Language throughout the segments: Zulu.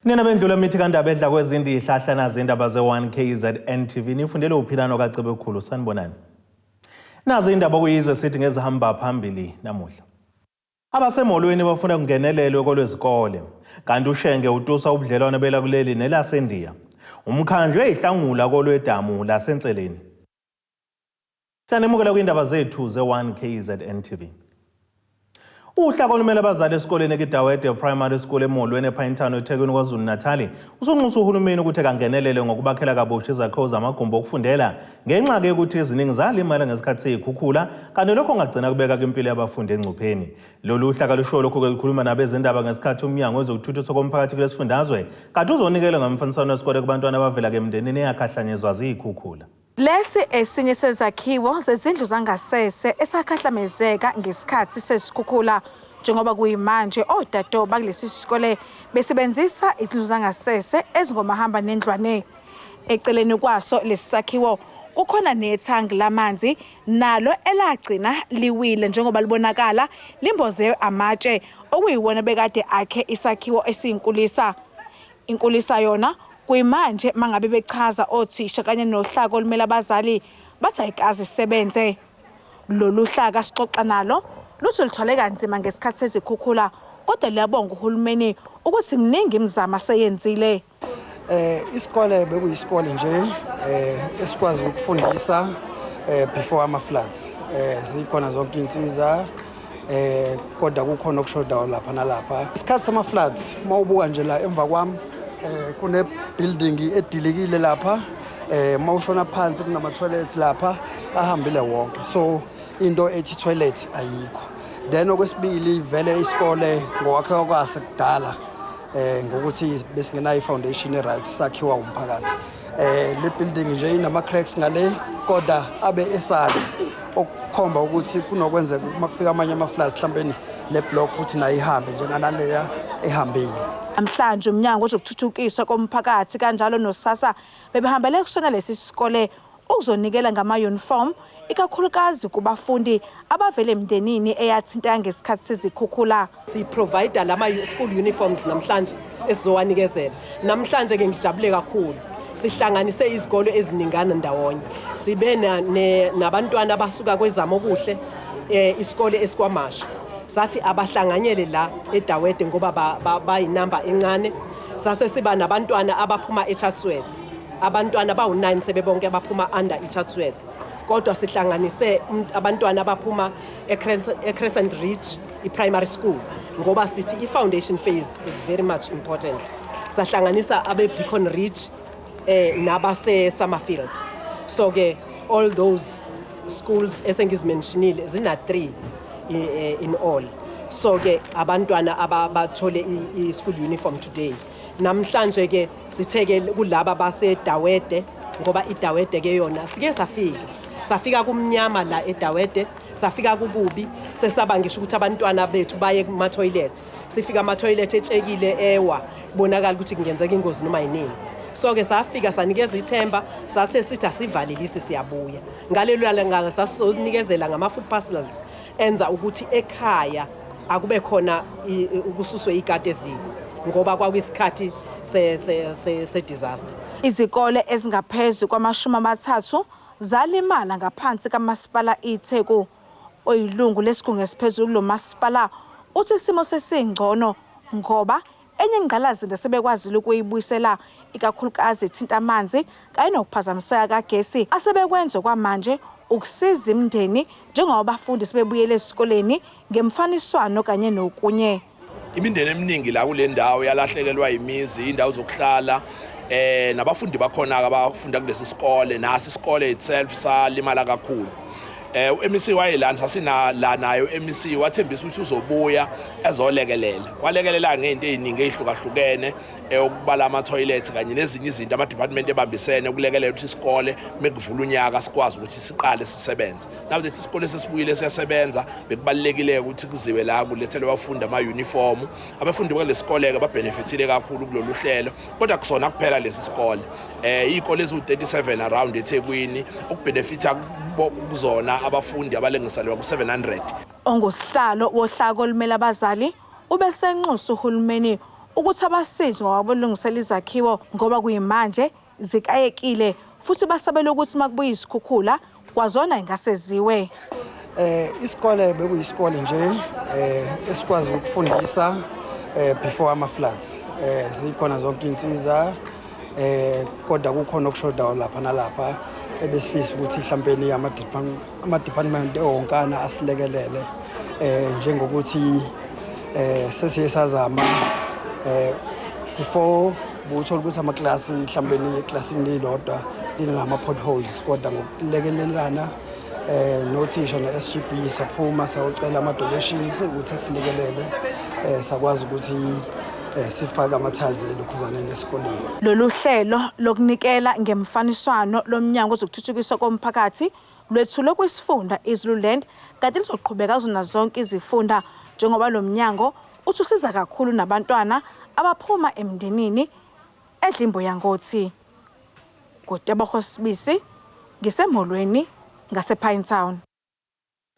Nina bendlula mithi kandaba edla kwezindi ihlahla nazi indaba ze-1 KZN TV nifundele uphilano kaCebekhulu sanibonani. Nazi indaba okuyize sithi ngezihamba phambili namuhla. Abasemolweni bafuna kungenelelwe kolwezikole kanti uShenge utusa ubudlelwano belakuleli nelaseNdiya. Umkhandlu uyayihlangula kolwedamu laseNseleni. Siyanemukela kwindaba zethu ze-1 KZN TV. Uhlaka olumele abazali esikoleni eKidawede Primary School eMolweni ePinetown eThekwini KwaZulu-Natali usunxusa uhulumeni ukuthi kangenelele ngokubakhela kabusha izakhiwo zamagumbi okufundela ngenxa-ke yokuthi eziningi zalimala ngesikhathi seyikhukhula kanti lokho kungagcina kubeka kwimpilo yabafundi engcupheni. Lolu hlaka lusho lokhu-ke lukhuluma nabezindaba ngesikhathi umnyango wezokuthuthuswa komphakathi kulesifundazwe kade uzonikela ngomfaniswano wesikole kubantwana abavela ke emndenini eyakhahlanyezwa ziyikhukhula. Lesi esinye sezakhiwo zezindlu zangasese esakhahlamezeka ngesikhathi sesikhukhula njengoba kuyimanje odado bakulesi sikole besebenzisa izindlu zangasese ezingomahamba nendlwane. Eceleni kwaso lesi sakhiwo kukhona nethangi lamanzi nalo elagcina liwile njengoba libonakala limboze amatshe okuyiwona bekade akhe isakhiwo esiyinkulisa. Inkulisa yona kuyimanje mangabe bechaza othisha kanye nohlaka olumele abazali bathi ayikaze isebenze. Lolu hlaka sixoxa nalo luthi luthwale kanzima ngesikhathi sezikhukhula kodwa liyabonga uhulumeni ukuthi mningi imizamo aseyenzile. Isikole bekuyisikole nje esikwazi ukufundisa before ama floods. Zikhona zonke insiza, kodwa kukhona okushodayo lapha nalapha. Isikhathi sama floods, mawubuka nje la emva kwami, kune building edilikile lapha, mawushona phansi kunama toilet lapha ahambile wonke, so into ethi toilet ayikho. Then okwesibili, vele isikole ngokwakhiwa kwase kudala, ngokuthi besingenayo i-foundation e-right, sakhiwa umphakathi. Le building nje inama cracks ngale, kodwa abe esala okukhomba ukuthi kunokwenzeka uma kufika amanye ama-floods mhlawumbe le block futhi nayo ihambe njenganaleya ehambile. Namhlanje umnyango wezokuthuthukiswa komphakathi kanjalo noSASSA bebehambele kusona lesi sikole ukuzonikela ngama-uniform ikakhulukazi kubafundi abavele emndenini eyathinteka ngesikhathi sezikhukhula. Si-provide lama school uniforms namhlanje esizowanikezela. Namhlanje ke ngijabule kakhulu. Sihlanganise izikole eziningana ndawonye. Sibe nabantwana abasuka kweZamokuhle, isikole esiKwaMashu. Sathi abahlanganyele la eDawede ngoba bayinamba encane. Sase siba nabantwana abaphuma eChatsworth. Abantwana bawu-9 sebebonke abaphuma under iChatsworth. Kodwa sihlanganise abantwana abaphuma eCrescent Ridge i-primary school ngoba sithi i-foundation phase is very much important. Sahlanganisa abe-Beacon Ridge nabase Summerfield. So ke all those schools esengizimentionile zina 3 in all. So ke abantwana abathole i-school uniform today. Namhlanje ke sitheke kulaba baseDawede ngoba iDawede ke yona sike safika kumnyama la eDawede, safika kukubi, sesaba ngisho ukuthi abantwana bethu baye kuma toilet. Sifika ama toilet etshekile, ewa, kubonakala ukuthi kungenzeka ingozi noma yinini. So ke safika sanikeza ithemba, sathe sithi asivalelisi siyabuya. Ngalelo langa sasizonikezela ngama food parcels enza ukuthi ekhaya akube khona ukususwe ikati eziko ngoba kwakuyisikhathi se disaster. Izikole ezingaphezu kwama-30 zalimala ngaphansi kamasipala iTheku. Oyilungu lesigungu esiphezulu lo masipala uthi isimo sesingcono ngoba enye ingqalasizinda sebekwazile ukuyibuyisela, ikakhulukazi ethinta amanzi kanye nokuphazamiseka kagesi. Asebekwenze kwamanje ukusiza imindeni njengoba abafundi sebebuyele esikoleni ngemfaniswano kanye nokunye. Imindeni eminingi la kule ndawo yalahlekelwa imizi, indawo zokuhlala, nabafundi bakhona abafunda kulesi sikole, nasi isikole itself salimala kakhulu. U-MEC wayelana, sasina la nayo u-MEC wathembisa ukuthi uzobuya ezolekelela. Walekelela ngento eziningi ezihlukahlukene, ukubala ama toilet kanye nezinye izinto, ama department ebambisene ukulekelela ukuthi isikole mekuvula unyaka sikwazi ukuthi siqale sisebenze. Now that isikole sesibuyile siyasebenza, bekubalekile ukuthi kuziwe la kulethelwe abafundi ama uniform. Abafundi balesikole ke babenefitile kakhulu kulolu hlelo, kodwa kusona kuphela lesi sikole. Izikole eziwu37 around eThekwini okubenefita kuzona abafundi abalengiselwa ku700. Ongusihlalo wohlaka olumele abazali ubesenxusa uhulumeni ukuthi abasize ngokubalungisela izakhiwo ngoba kuyimanje zikayekile futhi basabela ukuthi makubuya izikhukhula kwazona ingase ziwe. Isikole bekuyisikole nje esikwazi ukufundisa before ama floods. Zikhona zonke insiza, kodwa kukhona okushodayo lapha nalapha ebesifisa ukuthi mhlawumbe ama department onkana asilekelele, njengokuthi sesiye sazama before buthola ukuthi amaklasi mhlawumbe eklasini lilodwa linama potholes, kodwa ngokulekelelana nothisha ne-SGB saphuma sayocela ama-donations ukuthi asilekelele, sakwazi ukuthi sifake ama-tiles elokhuzaneni esikoleni. Lolu hlelo lokunikela ngemfaniswano lomnyango wezokuthuthukiswa komphakathi lwethulwe kwisifunda iZululand, kanti lizoqhubeka kuzona zonke izifunda njengoba lo mnyango uthi usiza kakhulu nabantwana abaphuma emndenini edla imbuya ngothi. NguTebogo Sibisi, ngisemholweni ngasePinetown.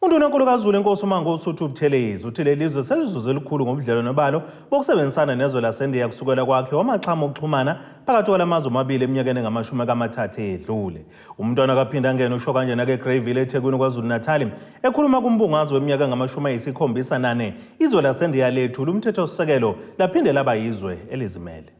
UNdunankulu kaZulu, Inkosi uMangosuthu Buthelezi, uthi leli lizwe selizuze elikhulu ngobudlelwano balo bokusebenzisana nezwe laseNdiya kusukela kwakhe wamaxhama okuxhumana phakathi kwalamazwe amabili eminyakeni engamashumi amathathu edlule. Umntwana kaPhindangene usho kanjena ke Greyville eThekwini KwaZulu-Natal, ekhuluma kumbungazo weminyaka engamashumi ayisikhombisa nane izwe laseNdiya lethula umthethosisekelo laphinde laba yizwe elizimele.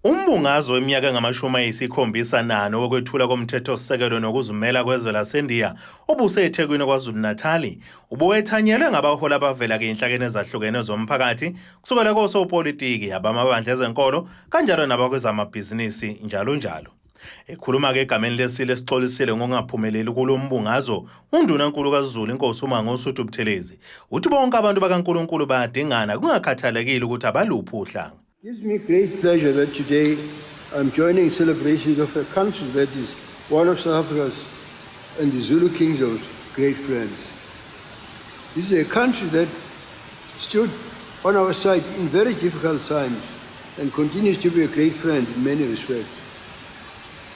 Umbungazo weminyaka engamashumi ayisikhombisa nane wokwethula komthethosisekelo nokuzimela kwezwe laseNdiya obuse eThekwini KwaZulu-Natali ubuwethanyelwe ngabaholi abavela key'nhlakeni ezahlukene zomphakathi, kusukela kosopolitiki, abamabandla ezenkolo, kanjalo nabakwezamabhizinisi, njalo njalo. Ekhuluma-ke egameni lesilo esixolisile ngokungaphumeleli kulo mbungazo, undunankulu kaZulu, Inkosi uMangosuthu Buthelezi, uthi bonke abantu bakaNkulunkulu bayadingana kungakhathalekile ukuthi abaluphi uhlanga. It gives me great pleasure that today I'm joining celebrations of a country that is one of South Africa's and the Zulu Kingdom's great friends. This is a country that stood on our side in very difficult times and continues to be a great friend in many respects.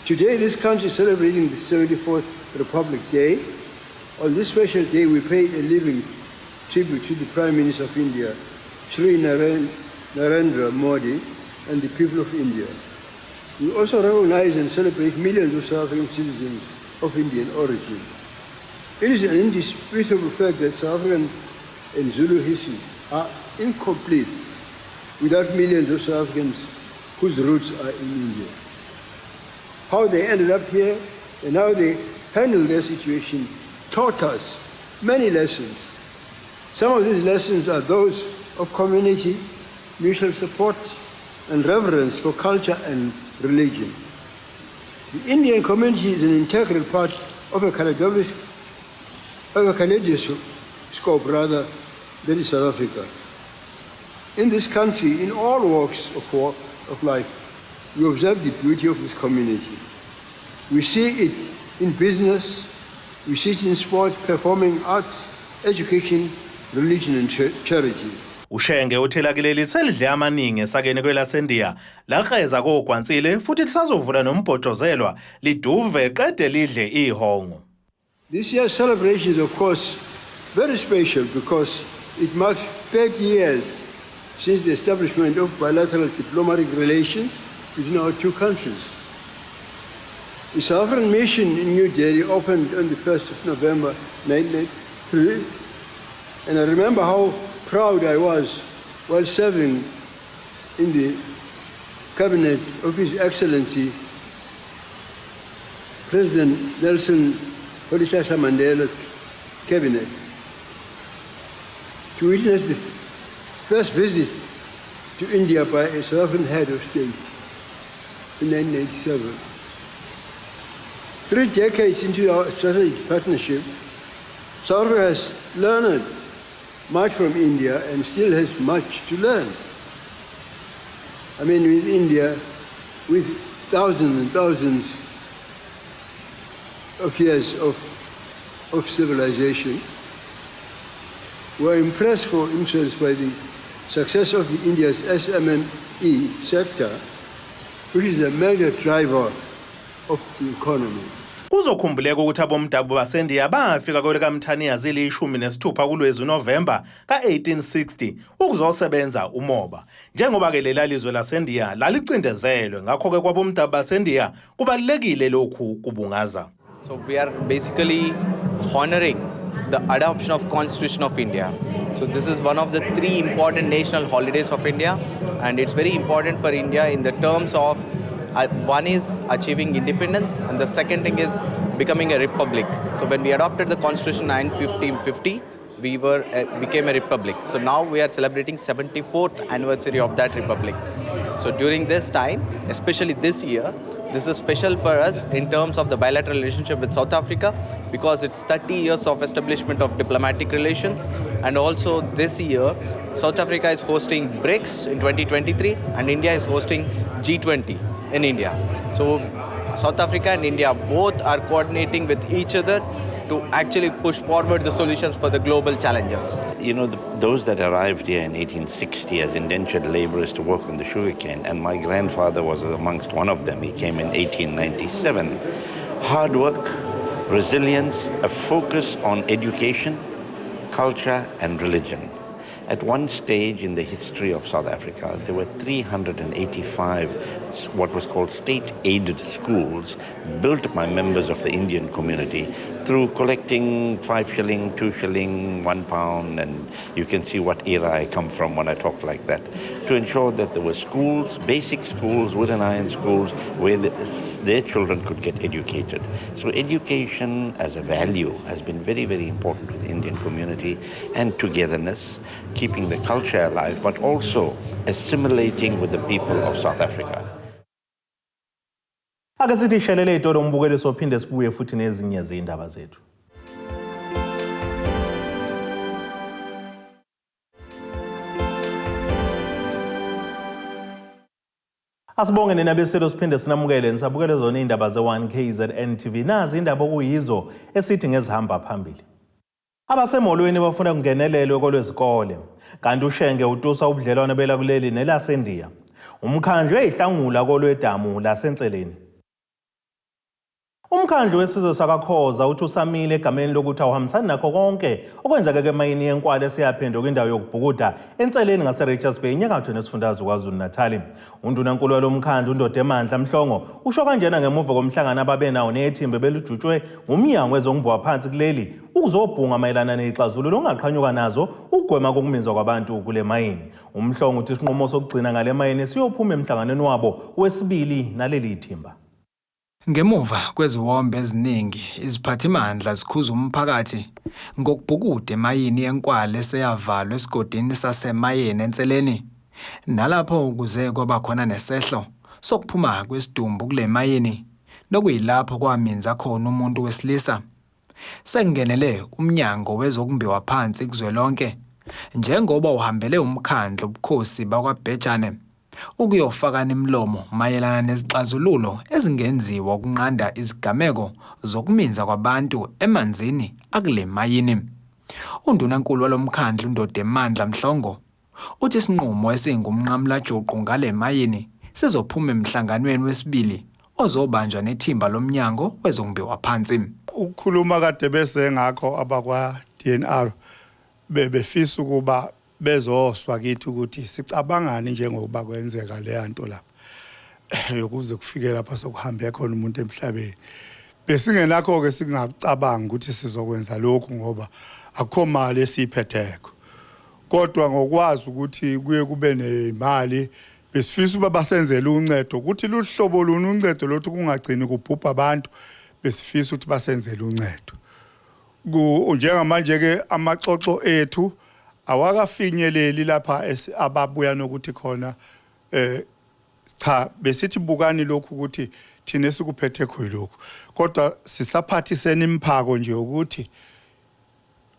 Today, this country is celebrating the 74th Republic Day. On this special day, we pay a living tribute to the Prime Minister of India, Sri Narendra Modi, and the people of India. We also recognize and celebrate millions of South African citizens of Indian origin. It is an indisputable fact that South African and Zulu history are incomplete without millions of South Africans whose roots are in India. How they ended up here and how they handled their situation taught us many lessons. Some of these lessons are those of community, mutual support, and reverence for culture and religion. The Indian community is an integral part of a kaleidoscope, rather, that is South Africa. In this country, in all walks of life, we observe the beauty of this community. We see it in business, we see it in sport, performing arts, education, religion, and charity. Ushenge uthi elakuleli selidle amaningi esakeni kwelaseNdiya, lakreza kogwansile, futhi lisazovula nombhojozelwa liduve qede lidle ihongo. This year's celebration is, of course, very special because it marks 30 years since the establishment of bilateral diplomatic relations between our two countries. The South African mission in New Delhi opened on the 1st of November 1993, and I remember how proud I was while serving in the cabinet of His Excellency President Nelson Rolihlahla Mandela's cabinet to witness the first visit to India by a South African head of state in 1997. 3 decades into our strategic partnership, South Africa has learned much from India and still has much to learn. I mean, with India, with thousands and thousands of years of civilization, we are impressed, for instance, by the success of the India's SMME sector, which is a major driver of the economy. Kuzokhumbuleka ukuthi abomdabu baseNdiya bafika kwelikaMthaniya zili-16 kuLwezi Novemba ka-1860 ukuzosebenza umoba. Njengoba-ke lela lizwe laseNdiya lalicindezelwe, ngakho-ke kwabomdabu baseNdiya kubalulekile lokhu kubungaza. So we are basically honoring the adoption of Constitution of India. So this is one of the three important national holidays of India, and it's very important for India in the terms of one is achieving independence and the second thing is becoming a republic. So when we adopted the Constitution in 1950, we were became a republic. So now we are celebrating 74th anniversary of that republic. So during this time, especially this year, this is special for us in terms of the bilateral relationship with South Africa, because it's 30 years of establishment of diplomatic relations, and also this year South Africa is hosting BRICS in 2023 and India is hosting G20 in India. So South Africa and India both are coordinating with each other to actually push forward the solutions for the global challenges. You know, those that arrived here in 1860 as indentured laborers to work on the sugarcane, and my grandfather was amongst one of them. He came in 1897. Hard work, resilience, a focus on education, culture, and religion. At one stage in the history of South Africa, there were 385 what was called state-aided schools built by members of the Indian community through collecting 5 shilling, 2 shilling, 1 pound, and you can see what era I come from when I talk like that, to ensure that there were schools, basic schools, wood and iron schools, where their children could get educated. So education as a value has been very, very important to the Indian community, and togetherness, keeping the culture alive, but also assimilating with the people of South Africa. Ake sithi shelele itolo umbukeli, sophinde sibuye futhi nezinye zey'ndaba zethu. Asibonge nina beselo, siphinde sinamukele nisabukele zona iy'ndaba ze-1 KZN TV. Nazi indaba okuyizo esithi ngezihamba phambili. Abasemolweni bafuna kungenelelwe kolwezikole, kanti uShenge utusa ubudlelwano belakuleli nelaseNdiya. Umkhandlu uyayihlangula kolwedamu laseNseleni. Umkhandlu wesizwe sakwaKhoza uthi usamile egameni lokuthi awuhambisani nakho konke okwenzeka emayini yeNkwale eseyaphenduka indawo yokubhukuda eNseleni ngase-Richards Bay enyakatho nesifundazwe KwaZulu-Natal. Undunankulu walo mkhandlu uNdodemandla Mhlongo usho kanjena ngemuva komhlangano ababenawo nethimba belijutshwe ngumnyango wezokungibwa phansi kuleli ukuzobhunga mayelana ney'xazululo ongaqhanyuka nazo ukugwema kokuminzwa kwabantu kule mayini. Umhlongo uthi isinqumo sokugcina ngale mayini siyophuma emhlanganweni wabo wesibili naleli thimba. Ngemuva kweziwombe eziningi, iziphathimandla zikhuza umphakathi ngokubhukuda emayini yeNkwale eseyavalwa esigodini saseMayeni eNseleni, nalapho kuze kwaba khona nesehlo sokuphuma kwesidumbu kule mayini, nokuyilapho kwaminza khona umuntu wesilisa. Sekungenele umnyango wezokumbiwa phansi kuzwelonke, njengoba uhambele umkhandlu ubukhosi bakwaBhejane ukuyofakana imilomo mayelana nezixazululo ezingenziwa ukunqanda izigameko zokuminza kwabantu emanzini akule mayini. Undunankulu walomkhandlu uNdodemandla Mhlongo uthi isinqumo esingumnqamulajuqu ngale mayini sizophuma emhlanganweni wesibili ozobanjwa nethimba lomnyango wezokumbiwa phansi. Ukukhuluma kade bese ngakho abakwa DNR bebefisa ukuba bezoswa kithi ukuthi sicabangani njengoba kwenzeka le nto lapha yokuze kufike lapha sokuhambe khona umuntu emhlabeni. Besingenakho ke singakucabanga ukuthi sizokwenza lokhu ngoba akukho mali esiyiphetheko, kodwa ngokwazi ukuthi kuye kube nemali besifisa ukuba basenzele uncedo ukuthi luhlobo luni uncedo lothi kungagcini kubhubha abantu, besifisa ukuthi basenzele uncedo. Njengamanje ke amaxoxo ethu awakafinyeleli lapha ababuya nokuthi khona cha besithi bukani lokhu ukuthi thina sikuphethe khona lokhu, kodwa sisaphathisene imphako nje ukuthi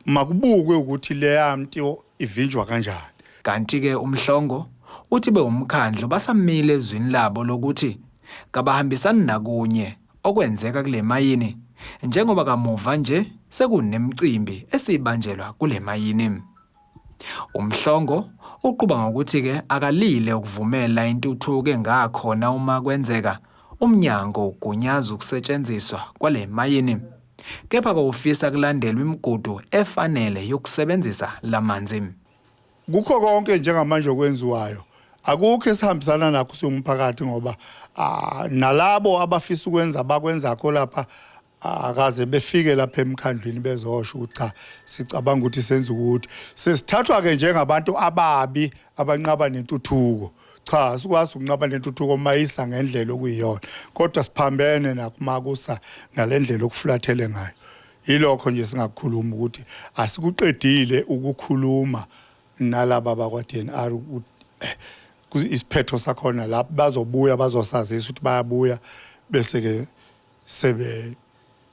makubukwe ukuthi leya nto ivinjwa kanjani. Kanti ke uMhlongo uthi bewumkhandlu basamile ezwini labo lokuthi kabahambisani nakunye okwenzeka kule mayini, njengoba kamuva nje sekunemicimbi esibanjelwa kule mayini. Umhlongo uqhuba ngokuthi ke akalile ukuvumela intuthuko engakhona uma kwenzeka umnyango ugunyaza ukusetshenziswa kwale mayini. Kepha kawufisa kulandelwa imigudu efanele yokusebenzisa lamanzi. Kukho konke njengamanje okwenziwayo akukho esihambisana nakho siwumphakathi ngoba nalabo abafisa ukwenza bakwenzakho lapha akaze befike lapha emkhandlwini bezosho ukuthi cha sicabanga ukuthi senza ukuthi sesithathwa-ke njengabantu ababi abanqaba nentuthuko. Cha, sikwazi ukunqaba nentuthuko mayisa ngendlela okuyiyona, kodwa siphambene nakho makusa ngale ndlela okufulathele ngayo. Yilokho nje singakukhuluma ukuthi asikuqedile ukukhuluma nalaba bakwa-DNR isiphetho sakhona lapho bazobuya bazosazisa ukuthi bayabuya bese-ke sebe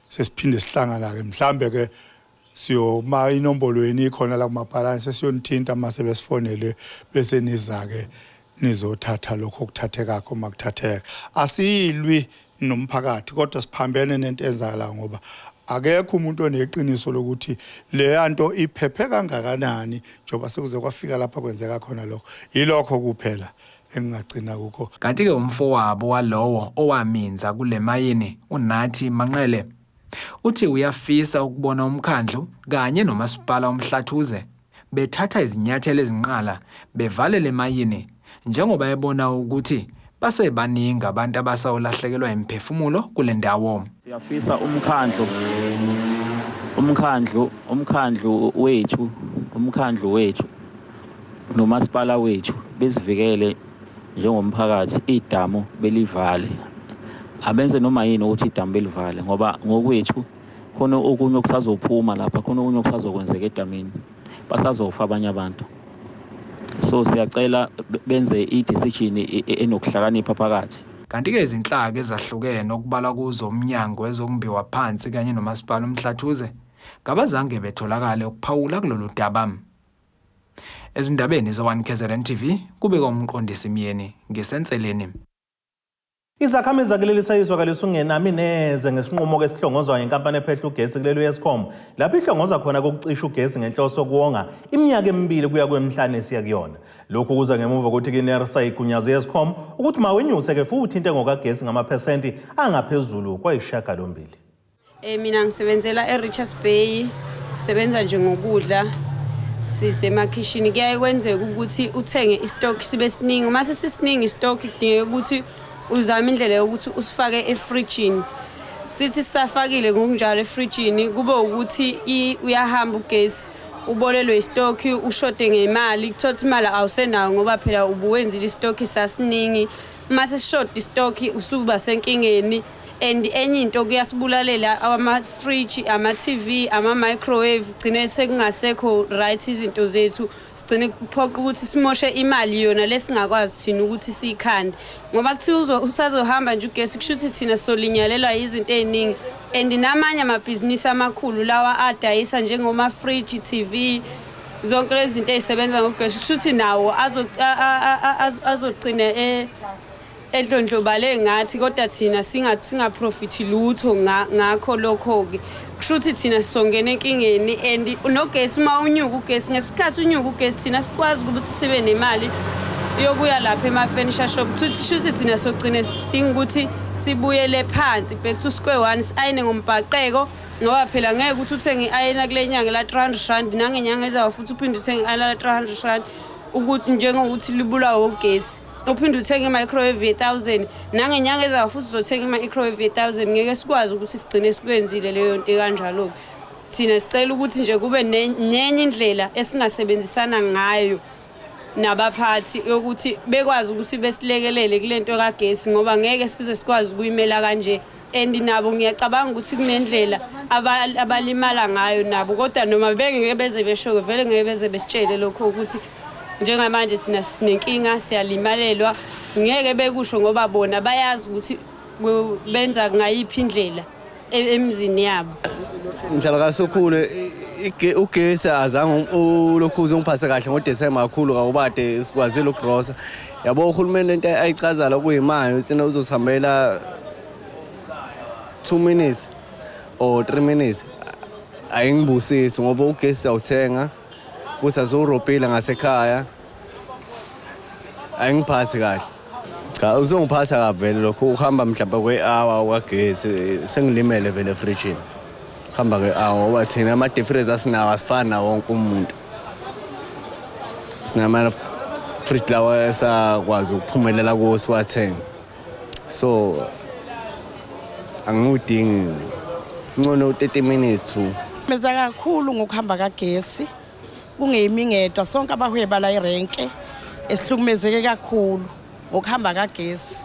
sesiphinde sihlangana-ke mhlambe-ke siyoma inombolo yeni ikhona la kumabhalane sesiyonithinta mase besifonele bese niza-ke nizothatha lokho okuthathekakho uma kuthatheka. Asiyilwi nomphakathi kodwa siphambene nento enzakala ngoba akekho umuntu oneqiniso lokuthi leya nto iphephe kangakanani njengoba sekuze kwafika lapha kwenzeka khona lokho. Yilokho kuphela engingagcina kukho. Kanti-ke umfowabo walowo owaminza kule mayini, uNathi Manqele, uthi uyafisa ukubona umkhandlu kanye nomasipala uMhlathuze bethatha izinyathelo ezinqala bevale le mayini njengoba ebona ukuthi basebaningi abantu abasawulahlekelwa imiphefumulo kule ndawo. Siyafisa umkhandlu umkhandlu umkhandlu wethu umkhandlu wethu nomasipala wethu besivikele njengomphakathi idamu belivale. Abenze noma yini ukuthi idamu belivale ngoba ngokwethu khona okunye okusazophuma lapha, khona okunye okusazokwenzeka edamini, basazofa abanye abantu. So siyacela benze i-decision enokuhlakanipha phakathi. Kanti-ke izinhlaka ezahlukene okubalwa kuzo uMnyango Wezokumbiwa Phansi kanye noMasipala uMhlathuze kabazange betholakale ukuphawula kulolu daba. Ezindabeni ze-1 KZN TV kubika uMqondisi Myeni ngisenseleni. Izakhamizi zakuleli sayizwakalisa ungenami neze ngesinqumo esihlongozwa yinkampani ephehla ugesi kuleli u-Eskom lapho ihlongoza khona kokucisha ugesi ngenhloso yokuwonga iminyaka emibili kuya kwemihlanu esiya kuyona. Lokhu kuza ngemuva kokuthi i-NERSA igunyaze i-Eskom ukuthi mawenyuse-ke futhi intengo kagesi ngamaphesenti angaphezulu kwayisishiyagalombili. Mina ngisebenzela eRichards Bay, sisebenza nje ngokudla sisemakhishini. Kuyaye kwenzeke ukuthi uthenge istock sibe siningi, uma sesisiningi istock kudingeka ukuthi uzame indlela yokuthi usifake efrijini. Sithi sisafakile ngokunjalo efrijini kube ukuthi uyahamba ugesi ubolelwe istokhi ushode ngemali, kuthola ukuthi imali awusenayo ngoba phela ubuwenzile istokhi sasiningi. Uma sesishoda istokhi usuba senkingeni. And enye into kuyasibulalela ama-fridge, ama-TV, ama-microwave, gcine sekungasekho right izinto zethu, sigcine kuphoqa ukuthi simoshe imali yona lesingakwazi thina ukuthi siyikhande ngoba kuthiwa usazohamba nje ugesi kusho ukuthi thina solinyalelwa izinto ey'ningi. And namanye amabhizinisi amakhulu lawa adayisa njengoma-fridge, TV, zonke lezi zinto ey'sebenza ngogesi kusho ukuthi nawo azogcina edlondlobale ngathi, kodwa thina singaprofithi lutho ngakho lokho-ke. Kusho ukuthi thina sizongena enkingeni. And nogesi uma unyuka ugesi, ngesikhathi unyuka ugesi thina sikwazi ukuthi sibe nemali yokuya lapha ema-furniture shop. Kusho ukuthi thina sogcine sidinga ukuthi sibuyele phansi back to square one, si-ayine ngombhaqeko ngoba phela ngeke ukuthi uthenge i-ayina kule nyanga la 300 rand, nangenyanga ezayo futhi uphinde uthenge i-ayina la 300 rand, ukuthi njengokuthi libulawe ugesi. Uphinde uthenge i-microwave ye-1000, nangenyanga ezayo futhi uzothenga i-microwave ye-1000. Ngeke sikwazi ukuthi sigcine sikwenzile leyo nto kanjalo-ke. Thina sicela ukuthi nje kube nenye indlela esingasebenzisana ngayo nabaphathi yokuthi bekwazi ukuthi besilekelele kule nto kagesi ngoba ngeke size sikwazi ukuyimela kanje. And nabo ngiyacabanga ukuthi kunendlela abalimala ngayo nabo, kodwa noma bengeke beze besho vele ngeke beze besitshele lokho ukuthi njengamanje thina sinenkinga siyalimalelwa, ngeke bekusho ngoba bona bayazi ukuthi benza ngayiphi indlela emzini yabo. Ngihlala kaSokhulu, ugesi azange ulokhu uzongiphathe kahle ngoDisemba kakhulu ngakubade sikwazile ukugrosa. Yabo uhulumeni lento ayichazala kuyimali ukuthi uzosihambela 2 minutes or 3 minutes ayingibusisi ngoba ugesi awuthenga futhi asiwurobhile ngasekhaya, ayingiphathi kahle. Cha, uzongiphatha kabi vele lokho ukuhamba mhlawumbe kwe-hour kagesi, sengilimele vele efrijini. Kuhamba kwe-hour ngoba thina ama-difference asinawo asifani nawo wonke umuntu. Sinama-fridge lawa esakwazi ukuphumelela kuwo siwathenge. So angiwudingi, ngcono u-30 minutes. Meza kakhulu ngokuhamba kagesi, kungeyimi ngedwa, sonke abahweba la erenke esihlukumezeke kakhulu ngokuhamba kagesi.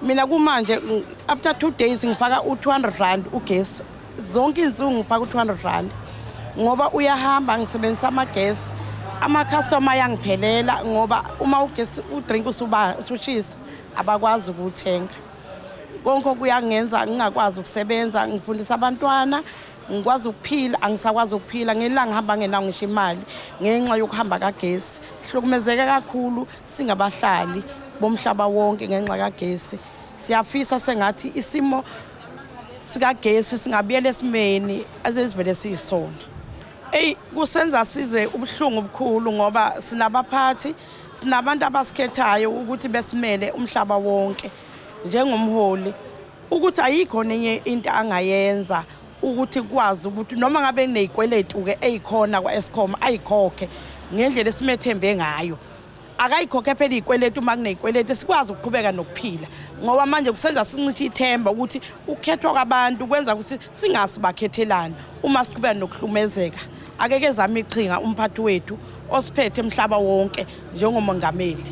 Mina kumanje after 2 days ngifaka u-200 rand ugesi, zonke izinsuku ngifaka u-200 rand ngoba uyahamba. Ngisebenzisa amagesi, amakhastoma ayangiphelela ngoba uma ugesi udrink usushisa abakwazi ukuwuthenga. Konke kuyangenza ngingakwazi ukusebenza, ngifundisa abantwana, ngikwazi ukuphila, angisakwazi ukuphila ngelanga ngihamba ngenawo ngisho imali ngenxa yokuhamba kagesi. Hlukumezeke kakhulu singabahlali bomhlaba wonke ngenxa kagesi. Siyafisa sengathi isimo sikagesi singabuyela esimeni esivele siyisona. Eyi, kusenza sizwe ubuhlungu obukhulu ngoba sinabaphathi, sinabantu abasikhethayo ukuthi besimele umhlaba wonke njengomholi, ukuthi ayikho nenye into angayenza ukuthi kwazi ukuthi noma ngabe kuneyikweletu-ke eyikhona kwa-Eskom ayikhokhe ngendlela esimethembe ngayo. Akayikhokhe phela iy'kweletu, uma kuney'kweletu sikwazi ukuqhubeka nokuphila, ngoba manje kusenza sincishe ithemba ukuthi ukukhethwa kwabantu kwenza ukuthi singasi bakhethelani uma siqhubeka nokuhlumezeka. Akeke ezame iqhinga umphathi wethu osiphethe emhlaba wonke njengomongameli.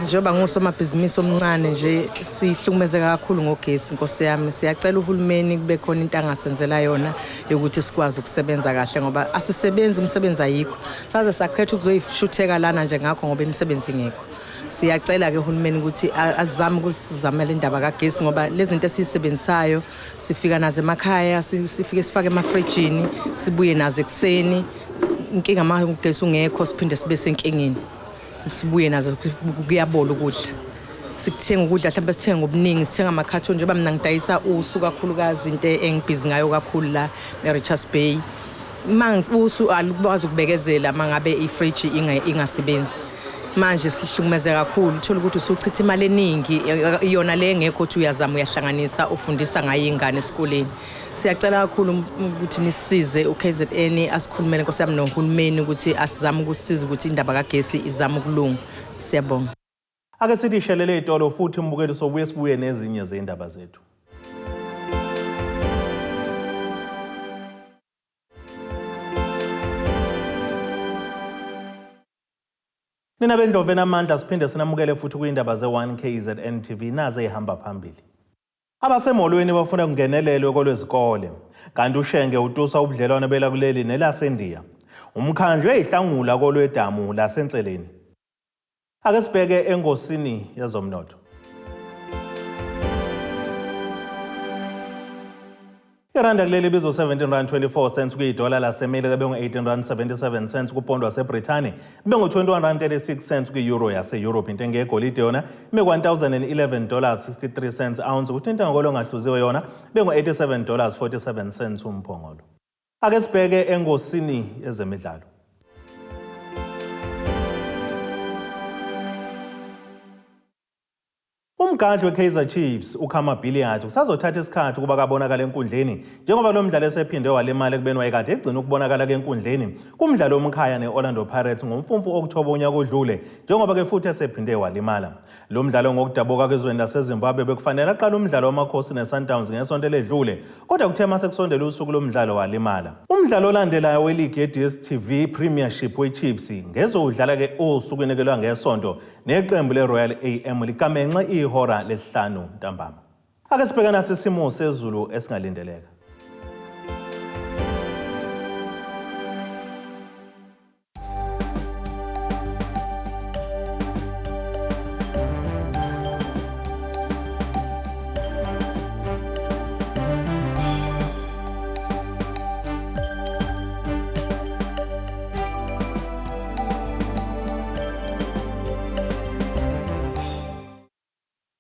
Njengoba ngusomabhizinisi omncane nje, sihlukumezeka kakhulu ngogesi, nkosi yami. Siyacela uhulumeni kube khona into angasenzela yona yokuthi sikwazi ukusebenza kahle, ngoba asisebenzi, umsebenzi ayikho. Saze sakhetha ukuzoyishutheka lana nje ngakho ngoba imisebenzi ingekho. Siyacela-ke uhulumeni ukuthi azame ukusizamela indaba kagesi, ngoba lezi zinto esiyisebenzisayo sifika nazo emakhaya, sifike sifake emafrijini, sibuye nazo ekuseni. Inkinga uma ugesi ungekho, siphinde sibe senkingeni, sibuye nazo kuyabola ukudla. Sikuthenga ukudla, mhlawumbe sithenga ngobuningi, sithenga amakhathoni, njengoba mina ngidayisa usu kakhulukazi, into engibhizi ngayo kakhulu la e-Richards Bay. Ma usu alukwazi ukubekezela uma ngabe ifriji ingasebenzi. Manje sihlukumeze kakhulu, uthola ukuthi usuchitha imali eningi yona le engekho, uthi uyazama uyahlanganisa, ufundisa ngayo iy'ngane esikoleni. Siyacela kakhulu ukuthi nisisize, u-KZN asikhulumele, nkosi yami, nohulumeni ukuthi asizame ukusisiza ukuthi indaba kagesi izame ukulunga. Siyabonga. Ake sithi shelele itolo futhi mbukeli, sobuye sibuye nezinye zey'ndaba zethu. Nina bendlovu enamandla, siphinde sinamukele futhi kuyindaba ze-1 KZN TV, naze ihamba phambili. Abasemolweni bafuna kungenelelwe kolwezikole, kanti uShenge utusa ubudlelwano belakuleli nelaseNdiya. Umkhandlu eyihlangula kolwedamu laseNseleni. Ake sibheke engosini yezomnotho. Iranda kuleli bizo 17 rand 24 cents kwidola laseMelika, bengu-18 rand 77 cents kupondo waseBrithani, bengu-21 rand 36 cents kwi-euro yase-Europe. Intengo yegolide yona ime ku-1011 dollars 63 cents ounce, kuthi intengo kolongahluziwe yona bengu-87 dollars 47 cents umphongolo. Ake sibheke engosini yezemidlalo. Umgadli weKaizer Chiefs uKhama Billiat usazothatha isikhathi ukuba kabonakale enkundleni, njengoba lo mdlali esephinde walimala ekubeni wayekade egcina ukubonakala enkundleni kumdlalo womkhaya ne-Orlando Pirates ngomfumfu Okthoba unyaka odlule, njengoba-ke futhi esephinde walimala. Lo mdlalo ngokudabuka kwezweni laseZimbabwe bekufanele aqale umdlalo wamakhosi ne-Sundowns ngesonto eledlule, kodwa kuthe uma sekusondela usuku lomdlalo walimala. Umdlalo olandelayo weligi ye-DStv Premiership we-Chiefs ngezowudlala-ke osukwini lwangesonto neqembu le-Royal AM ligamenxe ihora lesihlanu ntambama. Ake sibheke nasi isimo sezulu esingalindeleka.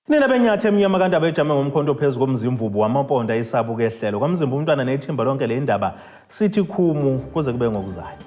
Nina benyathi emnyama kanti abejame ngomkhonto phezu komzimvubu wamamponda isabuka ehlelo kwamzimba umntwana nethimba lonke le ndaba, sithi khumu kuze kube ngokuzayo.